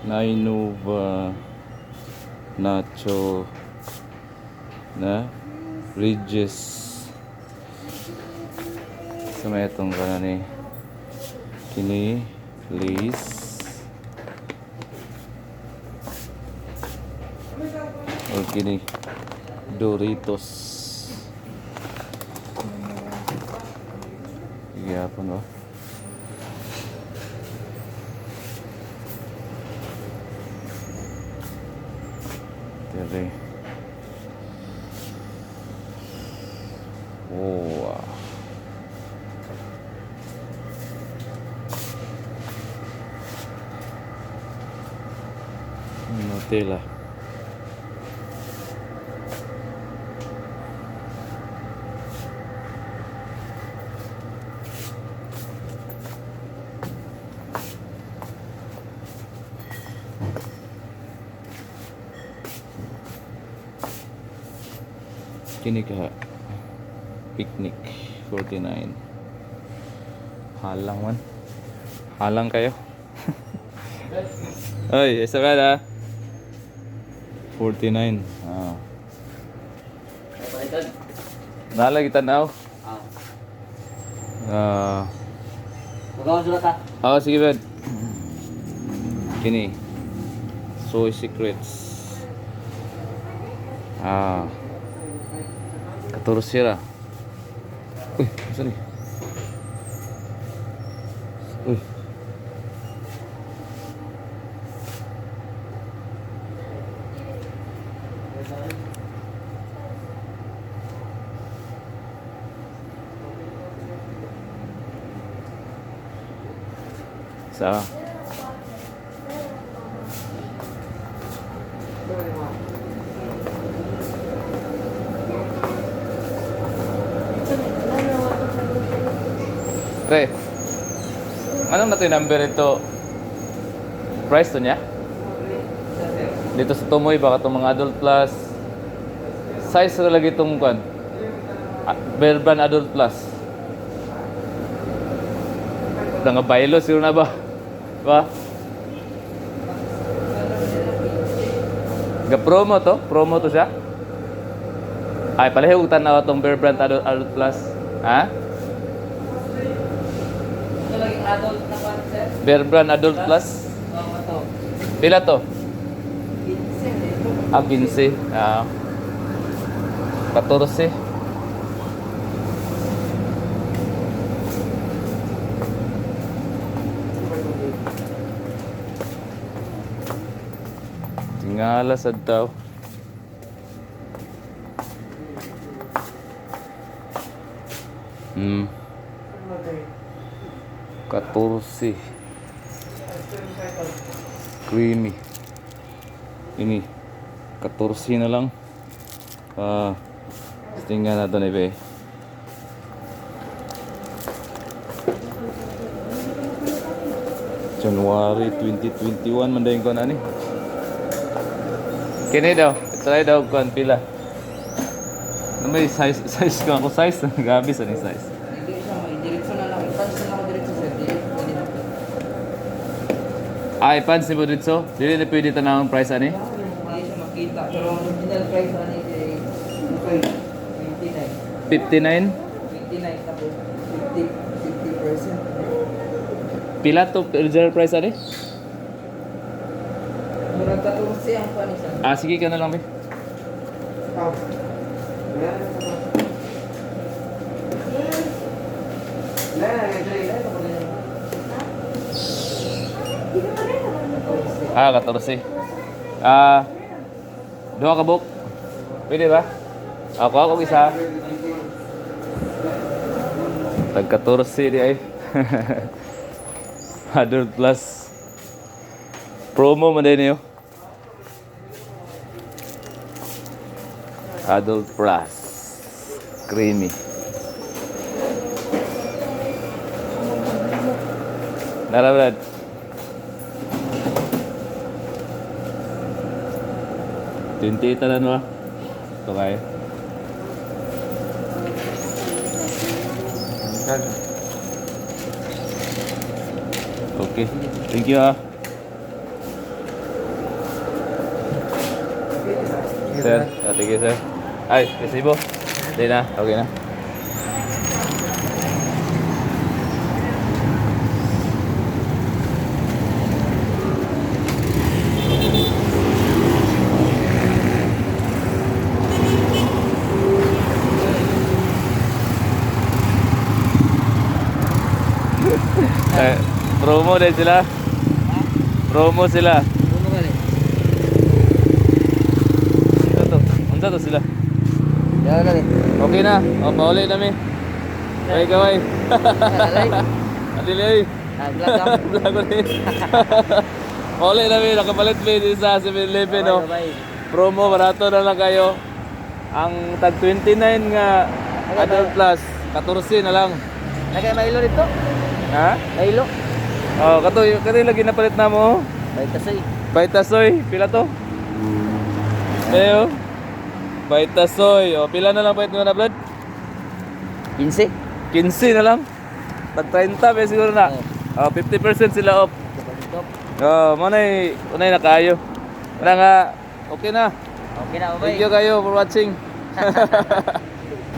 Nainova Nacho na Ridges sa may itong kana ni kini Lace or kini Doritos. Gihapon ba? Dire. Oh, wow. Nutella. Kini ka picnic 49. Halang man. Halang kayo. Ay, isa ka na. 49. Ah. Palitan. Nalagi tanaw. Ah. Ah. Magawa sulat ah. Oh, sige, Brad. Kini. Soy Secrets. Ah. 14 ra. Uy, saan ni? Uy. Sa. Pre, anong natin number ito? Price to niya? Dito sa Tumoy, baka itong mga adult plus. Size na lagi itong kwan. Ah, Bear Brand Adult Plus. Nga baylo siguro na ba? Ba? Ga promo to? Promo to siya? Ay, palahi utan na itong Bear Brand Adult Plus. Ha? Ito lagi adult na kwan, sir. Bear Brand Adult Plus? Oo, ito. Pila to? 15 ito. Ah, 15. Ah. 14. Tingala sa tao. 14. Creamy. Ini 14 na lang. Ah, tingnan natin eh, be. January 2021 man dayon ko na ni. Kini daw, try daw kuan pila. Ano may size size ko ako size grabe sa ni size. Hindi siya may diretso na lang. I-punch na lang ako diretso, sir. Dili, dili na. Ay, pants ni dito. Dili na pwede tanawang price ani. Hindi siya makita. Pero ang original price ani ay 29. 59. 29 tapos 50 50%. Pila to original price ani? Murag 14 ang kwan isa. Ah, sige ka na lang, be. Ah, 14. Ah, duha ka book. Pwede ba? Ako ako isa. Tag 14 di ay. Adult plus. Promo man din niyo. Adult plus. Creamy. Nara, Brad. 28 na no? Ito kayo. Okay. Thank you ah. Sir, thank you, sir. Ay, resibo. Hindi na, okay na. Eh, promo din sila. Promo sila. Ano ka rin? Unsa to? Unsa to sila? Yan na rin. Okay na. O, pauli na mi. Kaway, kaway. Alay. Adili ay. Ah, vlog ka. Vlog ko ni. Pauli na mi. Nakapalit mi din sa 7-Eleven, no? Bye, bye. Promo, barato na lang kayo. Ang tag 29 nga adult plus, 14 na lang. Nagay Milo dito. Ha? Milo. Oh, kato, kato yung lagi napalit na mo. Bay tasoy. Baitasoy, pila to? Leo. Baitasoy. O, pila na lang pait mo na blood? 15. 15 na lang. Tag 30 ba siguro na. Oh, 50% sila off. Oh, mo na unay na kayo. Wala nga, okay na. Okay na, bye. Thank you kayo for watching.